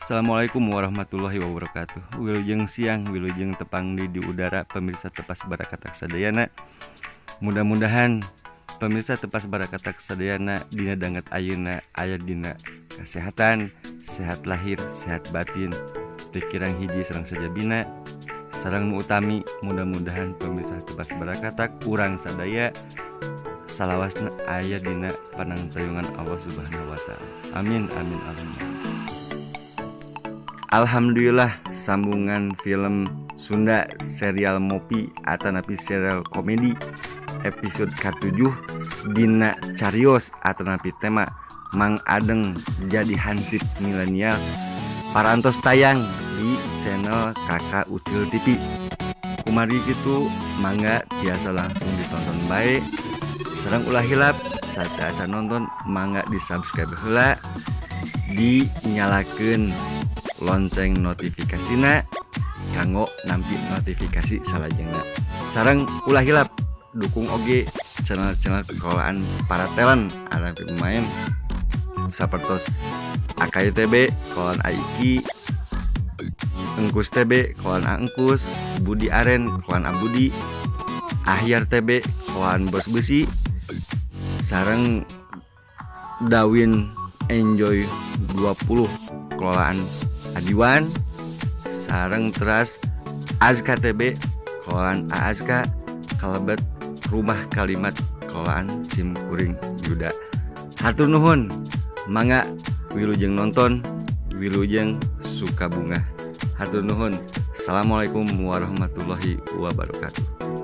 Assalamualaikum warahmatullahi wabarakatuh. Wilujeng siang, wilujeng tepang di udara, pemirsa Tepas Barakatak sadayana. Mudah-mudahan pemirsa Tepas Barakatak sadayana dina danget ayeuna aya dina kesehatan, sehat lahir, sehat batin, pikiran hiji sareng sajabina. Sareng nu utami, mudah-mudahan pemirsa Tepas Barakatak urang sadaya salawasna aya dina panangtayungan Allah Subhanahu wa Ta'ala. Amin amin amin. Alhamdulillah, sambungan film Sunda serial Mopi atanapi serial komedi episode ke-7 dina carios atanapi tema Mang Adeng Jadi Hansip Milenial parantos tayang di channel Kakak Ucil TV. Kumargi gitu, mangga tiasa langsung ditonton bae. Sareng ulah hilap, saat nonton mangga di subscribe heula, dinyalakan lonceng notifikasina kanggo nampi notifikasi salajengna. Sareng ulah hilap dukung oge channel-channel kelolaan para talent ada pemain sapertos AKITB kelolaan Aiki, Engkus TB kelolaan Engkus, Budi Aren kelolaan Abudi, Ahyar TB kelolaan Bos Besi, sareng Dawin Enjoy 20 kelolaan Adiwan, sareng teras Azka TB kelolaan Azka, kalebet Rumah Kalimat kelolaan Sim Kuring Yuda. Hatur nuhun, mangga wilujeng nonton, wilujeng suka bunga. Hatur nuhun. Assalamualaikum warahmatullahi wabarakatuh.